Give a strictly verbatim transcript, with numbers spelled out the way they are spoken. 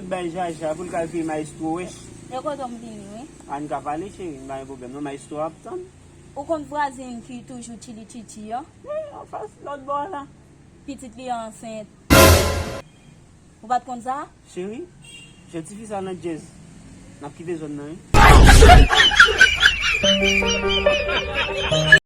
Bay Jaja pou l kal feye maestro, wesh. E kote m vini, wi. Ann ka pale, cheri, m pa gen pwoblèm non, maestro ap tann. Ou konn vwazen ki toujou tchili tchitchi an? Anfas, lòt bò a la. Pitit li ansent. Ou pa t konn sa? Cheri, jan tifi sa nan djèz, n ap kite zòn nan, wi.